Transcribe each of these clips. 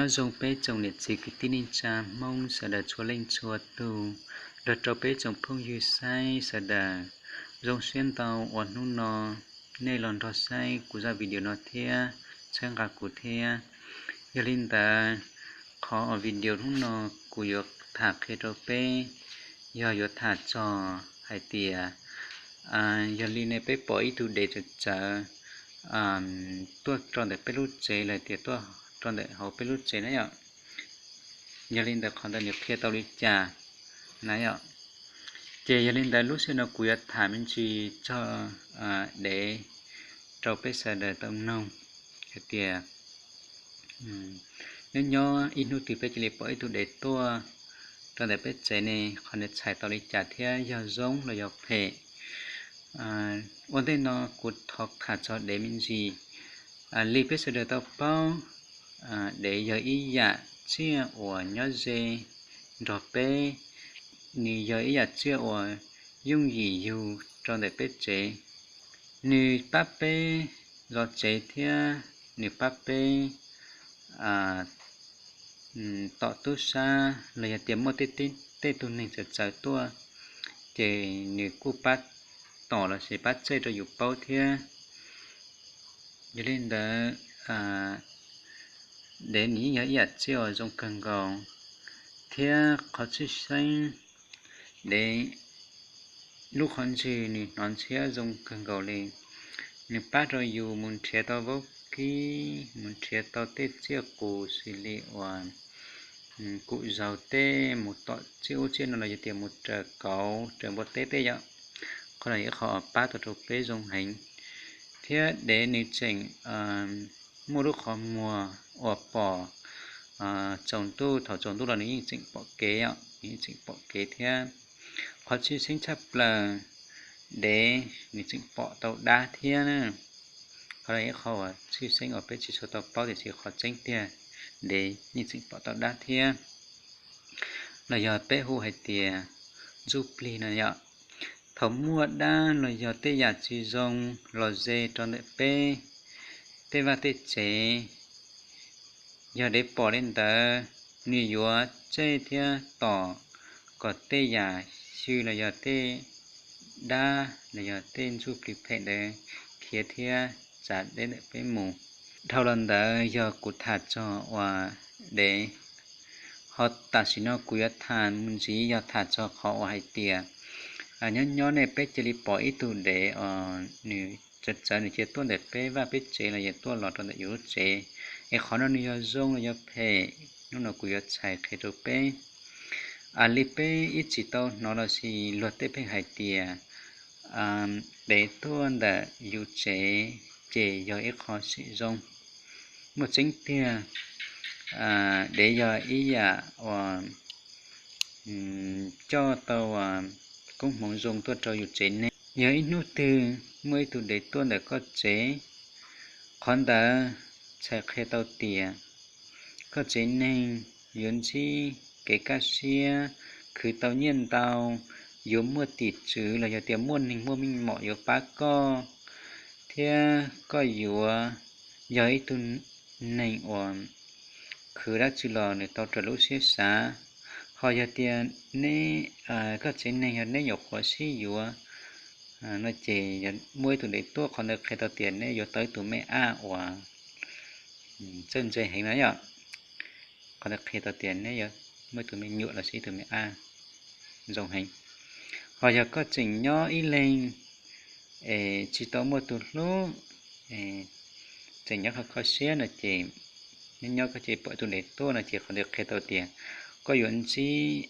Nyob zoo peb tsoom niam txiv kwv tij neej tsa Hmoob sawv daws txhua leej txhua tus, nrog rau peb tsoom phooj ywg saib sawv daws. Zoo siab ntau uas hnub no nej los nrog saib kuv zaj video no thiab txhawb nqa kuv thiab. Yog li ntawd, qhov uas video hnub no kuv yuav tham qhia rau peb yog yuav tham txog hais tias, yog li ne peb pom ib tug dev txawv txawv tuaj rau ntawm peb lub tsev los tias tuaj rau ntawm hauv peb lub tsev na yom. Yog li ntawd qhov ntawd nws qhia tau li cas na yom. Ces yog li ntawd lub sij hawm no kuv yuav tham me ntsis txog dev rau peb sawv daws tau noog hais tias nyob nyob ib hnub twg peb cia li pom ib tug dev tuaj rau ntawm peb tsev ne, qhov nws txhais tau li cas thiab yog zoo los yog phem. Ua ntej no kuv thov tham txog dev me ntsis. Li peb sawv daws tau paub, dev yog ib yam tsiaj uas nyob ze nrog peb, nws yog ib yam tsiaj uas yooj yim yug rau ntawm peb tsev. Nws pab peb zov tsev thiab nws pab peb tom tub sab los yog tias muaj tej tug neeg txawv txawv tuaj, ces nws kuj pab tom lossis pab txhawb rau yus paub thiab. Yog li ntawd, dev nws yeej yog ib yam tsiaj uas zoo kawg nkaus, thiab qhov tshwj xeeb dev lub qhov ntswg nws hnov ntshiab zoo kawg nkaus li. Nws pab rau yus mus nrhiav tau vaub kib, mus nrhiav tau tej tsiaj qus xws li uas kum zaus tej, mus tom tsiaj ub tsiaj no los yog tias mus raws kauv raws npua teb tej yom. Qhov no yog ib qho pab tau rau peb zoo heev, thiab dev nws tseem muaj lub qhov muag uas pom tsaus ntuj, thaum tsaus ntuj los nws yeej tseem pom kev os, nws yeej tseem pom kev thiab. Qhov tshwj xeeb tshaj plaws, dev nws tseem pom tau dab thiab na. Qhov no ib qho uas tshwj xeeb uas peb tsis tshua tau paub tiam sis qhov tseeb tiag, dev yeej tseem pom tau dab thiab, los yog peb hu hais tias ntsuj plig no yom. Thaum muaj dab los yog tej yam tsis zoo los ze rau ntawm peb tej vaj tej tsev, yog dev pom li ntawd, nws yuav tsej thiab tom kom tej yam xyw los yog tej dab los yog tej ntsuj plig phem ntawd khiav thiab tsav deb ntawm peb mus. Dhau los ntawd yog kuv tham txog uas dev, ho tam sim no kuv yuav tham mus ntxiv yog tham txog qhov uas hais tias nyob nyob ne peb cia li pom ib tug dev os, nws txawv txawv nws cia tuaj ntawm peb vaj peb tsev los yog tuaj los rau ntawm yus lub tsev, es qhov no nws yog zoo los yog phem, hnub no kuv yuav txhais qhia rau peb. Li peb ib tsis tau hnov lossis luag tej pheej hais tias dev tuaj ntawm yus tsev ces yog ib qho tsis zoo. Muaj tseeb tiag, dev yog ib yam uas coj tau koob hmoov zoo tuaj rau yus tsev neeg. Yog ib hnub twg muaj ib tug dev tuaj ntawm koj tsev, qhov ntawd txhais qhia tau tias koj tsev neeg yuav ntsib kev kaj siab, khwv tau nyiaj ntau, yuav muaj tim tswv los yog tias muaj neeg muaj meej mom yuav pab koj, thiab koj yuav yog ib tug neeg uas khwv dab tsi los nws tau raws lub siab xav. Ho yog tias neb, koj tsev neeg yog neb nyuam qhuav sib yuav no ces yog muaj ib tug dev tuaj, qhov ntawd qhia tau tias neb yuav tau ib tug me aj uas txawj ntse heev no yom. Qhov ntawd qhia tau tias neb yuav muaj ib tug me nyuam lossis ib tug me aj zoo heev. Ho yog koj tseem nyob ib leeg es tsis tau muaj tus hlub, tseem nyob kho kho siab no ces nyob nyob koj cia li pom tus dev tuaj no ces qhov ntawd qhia tau tias koj yuav ntsib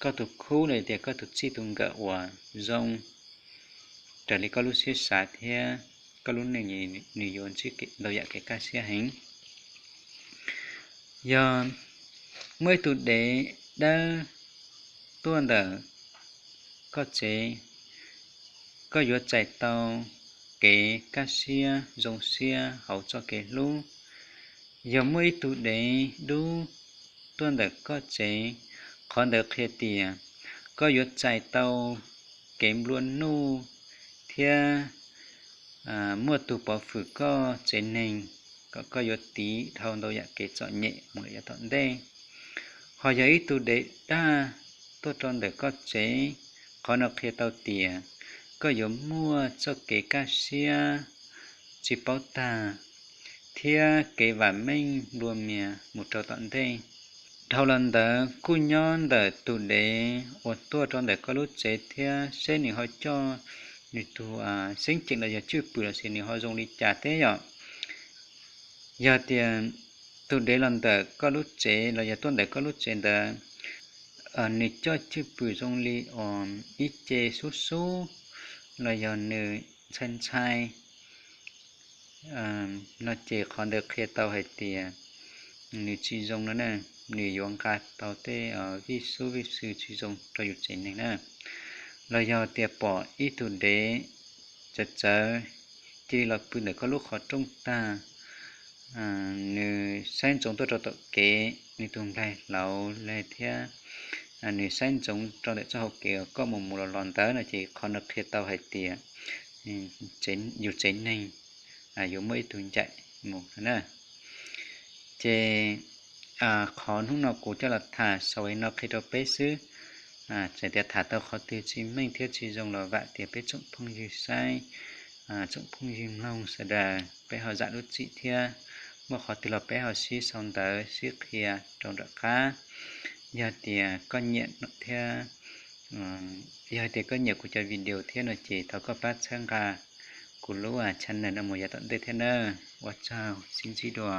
koj tus khub los tias koj tus txij tus nkawm uas zoo raws li koj lub siab xav thiab koj lub neej nws yuav ntsib ntau yam kev kaj siab heev. Yog muaj ib tug dev dawb tuaj ntawm koj tsev, koj yuav txais tau kev kaj siab zoo siab hauv txoj kev hlub. Yog muaj ib tug dev dub tuaj ntawm koj tsev, qhov ntawd qhia tias koj yuav txais tau kev nplua nuj thiab muaj tus pov fwm koj tsev neeg kom koj yuav tiv dhau ntau yam kev txom nyem mus lawm yav tom ntej. Ho yog ib tug dev dag tuaj rau ntawm koj tsev, qhov no qhia tau tias koj yuav muaj txoj kev kaj siab tsis paub tag thiab kev vam meej nplua mias mus rau tom ntej. Dhau los ntawd kuj nyob ntawm tus dev uas tuaj rau ntawm koj lub tsev thiab seb nws ho coj nws tus xeeb ceem los yog cwj pwm los sis nws ho zoo li cas thiab yom. Yog tias tus dev los ntawm koj lub tsev los yog tuaj ntawm koj lub tsev ntawd, nws coj cwj pwm zoo li uas ib ce sub sub los yog nws ntshai ntshai no ces qhov ntawd qhia tau hais tias nws tsis zoo no na, nws yuav nqa tau tej vij sub vij sw tsis zoo rau yus tsev neeg na. Los yog tias pom ib tug dev txawv txawv cia li los pw ntawm koj lub qhov rooj tag, nws saib ntsoov tuaj rau tom kev, nws tus nplaig hlauv li thiab nws saib ntsoov rau ntawm txoj hau kev uas koj mus mus los los ntawd no ces qhov no qhia tau hais tias yus tsev neeg yuav muaj ib tug ncaim mus na. Ces qhov hnub no kuv coj los tham xaus li no qhia rau peb xwb. Txawm tias tham tau qhov twg tsis meej thiab tsis zoo los vam tias peb tsoom phooj ywg saib, tsoom phooj ywg mloog sawv daws peb ho zam lub txim thiab muaj qhov twg los peb ho sib sau ntawv sib qhia rau nram qab. Yog tias koj nyiam thiab, yog tias koj nyiam kuv cov video thiab no ces thov koj pab txhawb nqa kuv lub channel no mus yav tom ntej thiab nawb. Ua tsaug, sib ntsib dua.